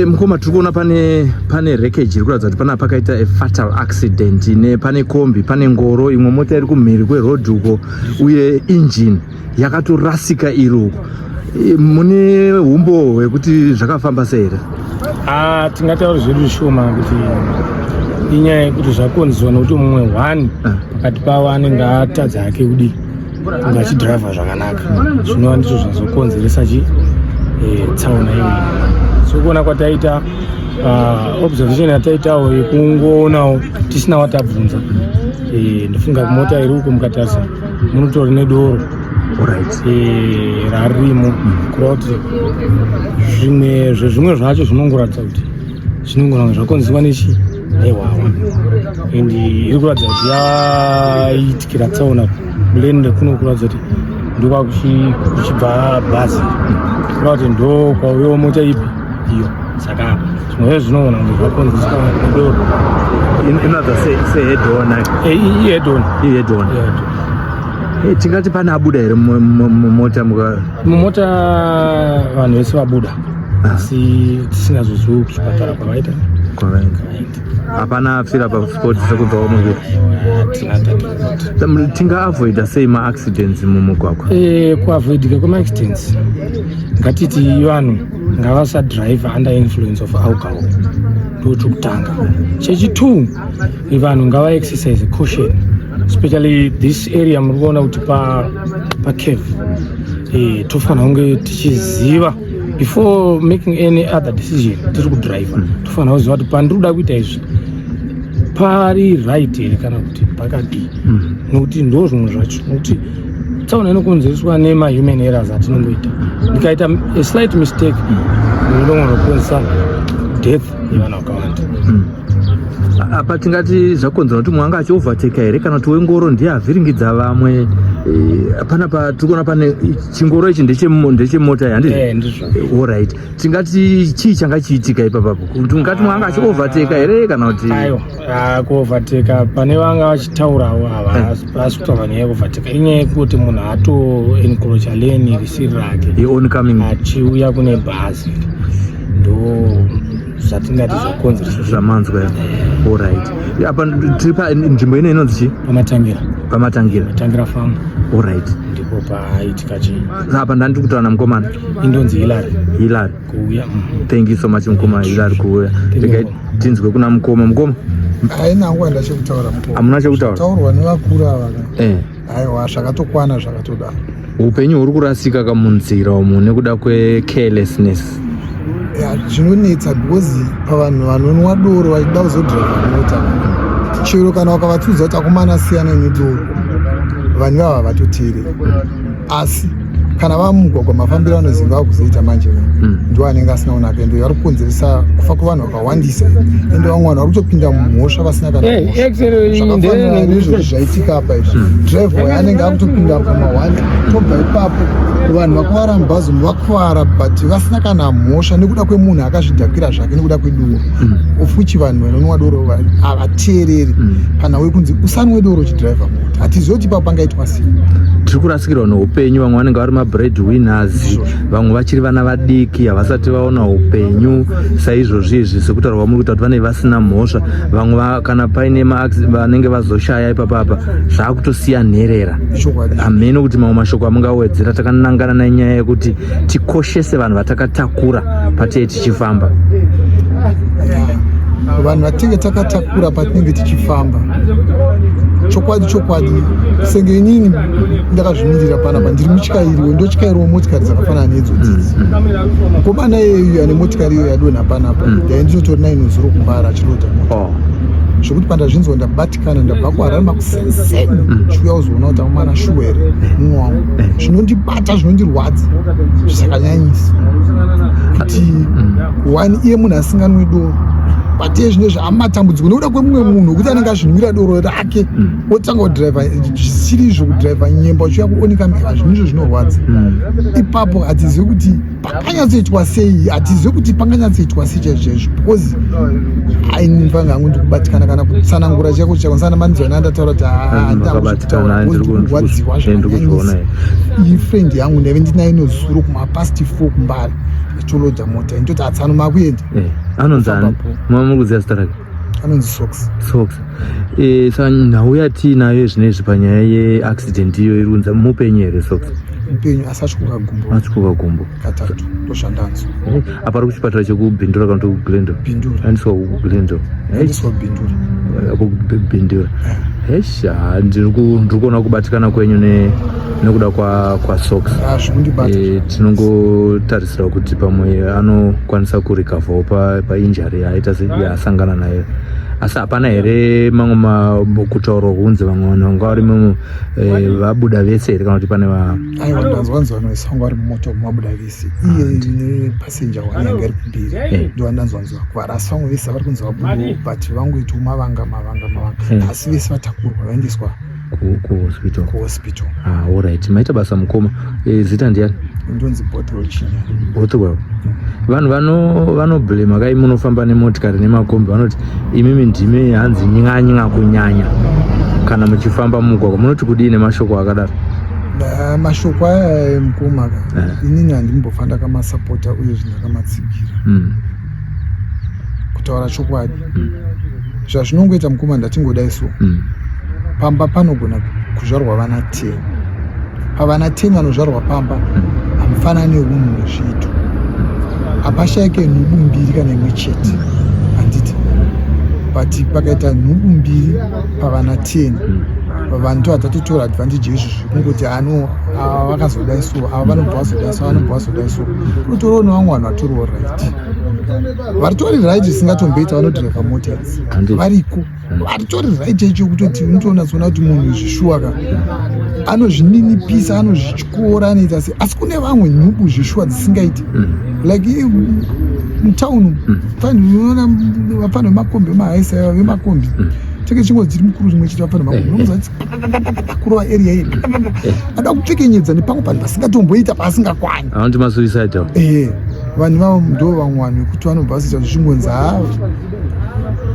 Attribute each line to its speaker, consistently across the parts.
Speaker 1: Mukoma, tiri kuona pane wreckage iri kuratidza kuti pana pakaita a fatal accident ne pane kombi, pane ngoro, imwe mota iri kumhiri kweroad uko, uye engine yakatorasika iri uko. Mune humbo hwekuti zvakafamba sei here?
Speaker 2: Ah, tingataura zvedu zvishoma kuti inyaya yekuti zvakonzerwa nokuti mumwe one pakati pavo anenge atadza hake kudii, kunge achidhiraivha zvakanaka, zvinova ndizvo zvazokonzeresa chi tsaona iyoyi. Sokuona kwataita, observation yataitawo yekungoonawo tisina watabvunza, ndofunga mota iri uko mukatarisa munotori nedoro rarimo, kureva kuti zvimwe zvezvimwe zvacho zvinongoratidza kuti zvinongona kunge zvakonzerwa nechi nehwahwa, and iri kuratidza kuti yaitikira tsaona kulane rekuno, kuratidza kuti ndokwakuchibva bhazi, kureva kuti ndo kwauyawo mota ipi iyo. Saka zvimwe zvezvo zvinogona kunge zvakonzereswa nedoro.
Speaker 1: Inoratidza sehead on.
Speaker 2: Ihead on.
Speaker 1: Ihead on. Tingati pane abuda here mumota muka?
Speaker 2: Mumota vanhu vese vabuda, asi tisingazozivi kuchipatara kwavaita.
Speaker 1: Kwavaenda. Hapana afira paspot sekubva muviri?
Speaker 2: Tina tati.
Speaker 1: Tingaavoida sei maaccidents mumugwagwa?
Speaker 2: Kuavoidika kwemaaccidents, ngatiti vanhu ngavasadrive under influence of alcohol, ndo chokutanga. Chechi2, vanhu ngavaexercise caution, especially this area muri kuona kuti pacave tofanira kunge tichiziva before making any other decision tiri kudriver, tofanira kuziva kuti pandiri kuda kuita izvi pari right here kana kuti pakadii, nokuti ndo zvimwe zvacho, nokuti tsaona inokonzereswa nemahuman errors atinongoita. Ndikaita a slight mistake, ndinogona kukonzesa death yevanhu vakawanda.
Speaker 1: Apa tingati zvakonzera kuti mumwe anga achiovertaka here, kana kuti wengoro ndiye avhiringidza vamwe? Panapa tiri kuona pane chingoro ichi, ndechemota, handizvo?
Speaker 2: Ndizvo.
Speaker 1: Alright, tingati chii changa chiitika ipapapo? Kuti ungati mumwe anga achiovertaka here kana kuti?
Speaker 2: Aiwa, kuovertaka pane vanga vachitaurawo havasi kutaura nyaya yekuovertaka. Inyaya yekuti munhu ato encroacha lane risiri rake
Speaker 1: yeoncoming
Speaker 2: achiuya kune bhazi, ndo zvatingati zvakonzeresa.
Speaker 1: Zvamanzwa. Alright, apa tiri pa nzvimbo ino inonzi chii?
Speaker 2: Pamatangira.
Speaker 1: Pamatangira.
Speaker 2: Matangira Farm. Ndipo paitika chii.
Speaker 1: Apa ndandiri kutaura namukomana.
Speaker 2: Indonzi Hilary.
Speaker 1: Hilary.
Speaker 2: Kuuya.
Speaker 1: Thank you so much, mukoma Hilary Kuuya.
Speaker 2: Thank you.
Speaker 1: Regai tinzwe kuna mukoma. Mukoma.
Speaker 3: Haina nguva ndachekutaura, mukoma.
Speaker 1: Hamuna chekutaura?
Speaker 3: Taurwa nevakuru ava ka. Aiwa, zvakatokwana, zvakatodaro.
Speaker 1: Upenyu huri kurasika kamunzira umu nekuda kwecarelessness.
Speaker 3: Ya, zvinonetsa because pavanhu vanonwa doro vachida kuzodhiraivha mota, chero kana wakavatsiudza kuti akomana siyana nedoro, vanhu ivava havatoteereri. Asi kana vava mumugwagwa, mafambiro anoziva vakuzoita manje ndo anenge asina kunaka, ende vari kukonzeresa kufa kwevanhu vakawandisa, ende vamwe vanhu vari kutopinda mumhosva vasina kana mhosva. Zvakafanana neizvozvi zvaitika apa izvi, driver anenge akutopinda pama1, tobva ipapo vanhu vakuvara mubhazi umu, vakuvara but vasina kana mhosva nekuda kwemunhu akazvidhakira zvake nekuda kwedoro, of which vanhu vanonwa doro havateereri. Kana wekunzi usanwe doro uchidhiraivha mota, hatizivi kuti ipapo pangaitwa sei.
Speaker 1: Tiri kurasikirwa neupenyu. Vamwe vanenge vari mabread winners, vamwe vachiri vana vadiki, havasati vaona upenyu saizvozvi izvi. Sekutaura kwamuri kuita kuti vanenge vasina mhosva, vamwe kana paine vanenge vazoshaya ipapapa, zvaakutosiya nherera.
Speaker 3: Chokwadi.
Speaker 1: Hameno kuti mamwe mashoko amungawedzera takanangana nenyaya yekuti tikoshese vanhu vatakatakura patee tichifamba.
Speaker 3: Ya, vanhu vatinge takatakura patinenge tichifamba, chokwadi chokwadi, senge inini ndakazvimirira panapa, ndiri mutyairiwo, ndotyairiwo motikari dzakafanana neidzodzidzi. Mukomana iyeyu ane motikari iyo yadonha panapa, ndai ndinotori nainozuro kumbara achiloda mota, zvekuti pandazvinzwa ndabatikana, ndabva kuHarare makusenseni chiuya kuzoona kuti amwana shuwa here mumwe wangu. Zvinondibata, zvinondirwadza zvakanyanyisa kuti one iye munhu asinganwi doro, but iye zvino zvaamatambudziko nekuda kwemumwe munhu wekuti anenge azvinwira doro rake, otanga kudhiraivha zvisiri izvo, kudhiraivha nyemba uchiuya kuonika mheva. Zvinhu izvo zvinorwadza. Ipapo hatizivi kuti pakanyatsoitwa sei, hatizivi kuti panganyatsoitwa sei chaizvo chaizvo, because ainifanga hangu ndikubatikana kana kutsanangura chaiko chaiko nsana manzwana andataura kuti
Speaker 1: Makabatikana,
Speaker 3: kurwadziwa
Speaker 1: ndiri kuzviona.
Speaker 3: zvakanyanyisa. Iyi friend yangu ndaive ndinayo nezuro kumapast 4 kumbare. Achilodha mota, ndoti atsano makuenda.
Speaker 1: Eh, anonzi ani? Mama mukuziva zita rake?
Speaker 3: Anonzi Socks.
Speaker 1: Socks. Eh, saka nhau yatiinayo zvinezvi panyaya yeaccident iyo iri kunzi mupenyu here Socks?
Speaker 3: Mupenyu, asi atyoka gumbo.
Speaker 1: Atyoka gumbo.
Speaker 3: Katatu, ndozvandanzwa.
Speaker 1: Eh, apa ari kuchipatara chekuBindura kana kuti kuGlendale?
Speaker 3: Bindura.
Speaker 1: Aendeswa kuGlendale.
Speaker 3: Aendeswa kuBindura.
Speaker 1: Apo Bindura. Eish, ah, ndiri kuona kubatikana kwenyu nekuda kwa Socks.
Speaker 3: Ah, zvikundibata.
Speaker 1: Eh, tinongotarisira kuti pamwe anokwanisa kurecoverwo painjury yaaita se yaasangana nayo. Asi hapana here mamwe kutaurwa kunzi vamwe vanhu vanga vari mumo vabuda vese here, kana kuti pane va
Speaker 3: Aiwa, ndanzwa nzi vanhu vese vanga vari mumota umu vabuda vese, iye nepassenger one yanga iri kumberi. Ndo vandanzwa nzi vakuvara, asi vamwe vese vari kunzi vabudawo, but vangoitawo mavanga mavanga mavanga. Asi vese vatakurwa vaendeswa
Speaker 1: kuhospital.
Speaker 3: Kuhospital.
Speaker 1: Ah, alright, maita basa mukoma. Zita ndiani?
Speaker 3: Ndonzi Botwell Chinya.
Speaker 1: Bothwell. Vanhu vanoblema kai munofamba nemotikari nemakombi, vanoti imimi ndime hanzi nying'anying'a kunyanya kana muchifamba mumugwagwa. Munoti kudii nemashoko akadaro?
Speaker 3: Mashoko aya mukoma ka, inini handimbofa ndakamasapota uyezve ndakamatsigira. Kutaura chokwadi, zvazvinongoita mukoma, ndatingodai so, pamba panogona kuzvarwa vana 10. Pavana 10 vanozvarwa pamba, hamufanani unhu nezviito. Hapashayike nhubu mbiri kana imwe chete, handiti? But pakaita nhubu mbiri pavana 10, vanhu to hatatotora advantage izvozvo kungoti ano ava vakazodai so, ava vanobva vazodai so, vanobva vazodai so. Kunotorawo nevamwe vanhu vatoriwo right, varitori right zvisingatomboita, vanodhiraivha mota idzi. Variko varitori right chaicho, kutoti unotoonatsoona kuti munhu zvishuwa ka anozvininipisa, anozvityora, anoita sei. Asi kune vamwe nhubu zvishuwa dzisingaiti, like mutauni unoona vafana vemakombi, vemahaisa ava vemakombi, tenge chingozi chiri mukuru chimwe chete, vafana vemakombi unomuza kurova area iyi, ada kupfekenyedza nepamwe panhu pasingatomboita, pasingakwani.
Speaker 1: Anoti masuicide.
Speaker 3: Eh, vanhu ivavo ndo vamwe vanhu vekuti vanobva vazoita zvichingonzi ha,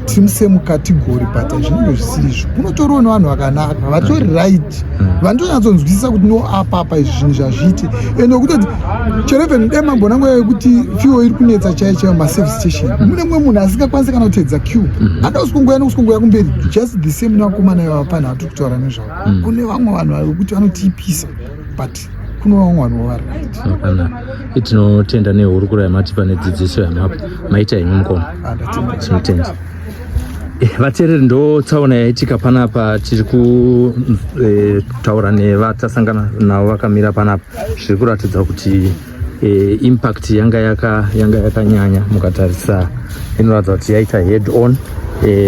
Speaker 3: tiri musame category, but zvinenge zvisiri izvo. Kunotoriwo nevanhu vakanaka vatori right, vanotonyatsonzwisisa kuti no, apa apa izvi zvinhu zvazviite. Ende kutoti chero even dai mambona nguva yekuti fuel iri kunetsa chaiyo chaiyo, maservice station mune mumwe munhu asingakwanisi kana kuteedza queue, ada kuswikongoya nekuswikongoya kumberi. Just the same nevakomana ivava panhu vatiri kutaura nezvavo. Kune vamwe vanhu vekuti vanotipisa, but kuno vamwe vanhu vari right.
Speaker 1: Zvakanaka. Tinotenda nehurukuro yamatipa nedzidziso yamapa. Maita henyu mukoma.
Speaker 3: Ah, ndatenda.
Speaker 1: Tinotenda. Vateereri, ndo tsaona yaitika panapa. Tiri kutaura nevatasangana navo vakamira panapa. Zviri kuratidza kuti impact yanga yakanyanya. Mukatarisa, inoratidza kuti yaita head on.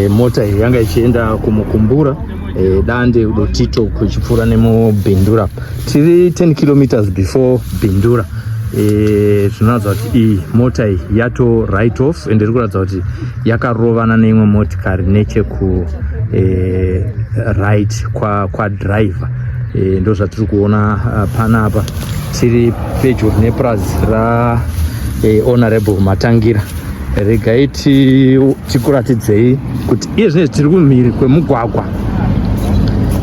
Speaker 1: Mota iyi yanga ichienda kuMukumbura, Dande, Dotito, kuchipfuura nemuBindura. Tiri 10 kilometers before Bindura. Zvinoratidza kuti iyi mota iyi yato write off, ende iri kuratidza kuti yakarovana neimwe motikari necheku right kwadriver kwa. Ndo zvatiri kuona panapa. Tiri pedyo nepurazi ra Honorable Matangira. Regai tikuratidzei kuti iye zvinezvi tiri kumhiri kwemugwagwa,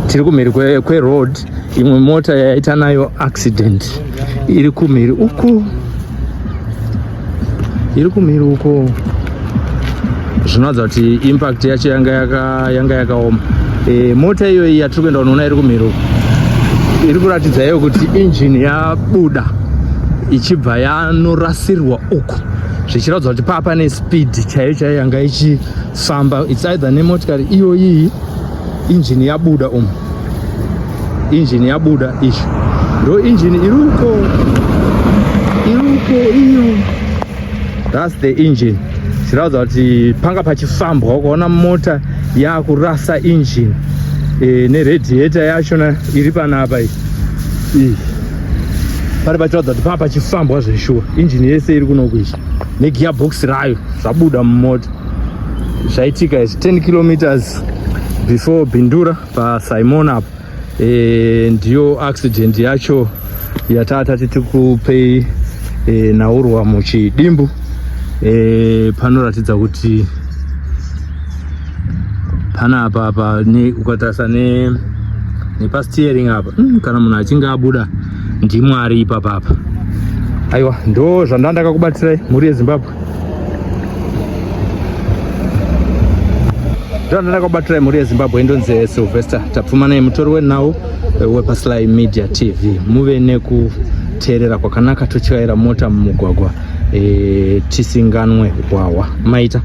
Speaker 1: tiri kumhiri kweroad. Imwe mota yaita nayo accident iri kumhiri uko, iri kumhiri uko. Zvinoratidza kuti impact yacho yanga yakaoma. Mota iyoyi yatiri kuenda kunoona iri kumhiri uko iri kuratidza iyo kuti injini yabuda ichibva yanorasirwa uku, zvichiratidza kuti paa pane speed chaiyo chaiyo yanga ichifamba. It's either nemotikari iyoyi injini yabuda umu, injini yabuda. Izvi ndo injini iri uko, iri uko iyo. That's the engine. Zviratidza kuti panga pachifambwa. Ukaona mota yakurasa engine neradiator yachona iri panapa iyi, pari pachiratidza kuti panga pachifambwa zveshuwa. Engine yese iri kunoku izvi negearbox rayo zvabuda mumota. Zvaitika izvi 10 kilometers before Bindura, paSimon apo. Ndiyo accident yacho yatatati tikupei nhaurwa muchidimbu. Panoratidza kuti panapa apa ukatarisa nepasteering apa, kana munhu achinge abuda ndimwari ipapapa. Aiwa, ndo zvandanga ndakakubatsirai mhuri yeZimbabwe. Ndo ndakakubatsirai mhuri yeZimbabwe. Indonzi Sylvester Tapfumanai, mutori wenhau wepaSly Media TV. Muve nekuteerera kwakanaka, totyaira mota mumugwagwa tisinganwe hwahwa. Maita.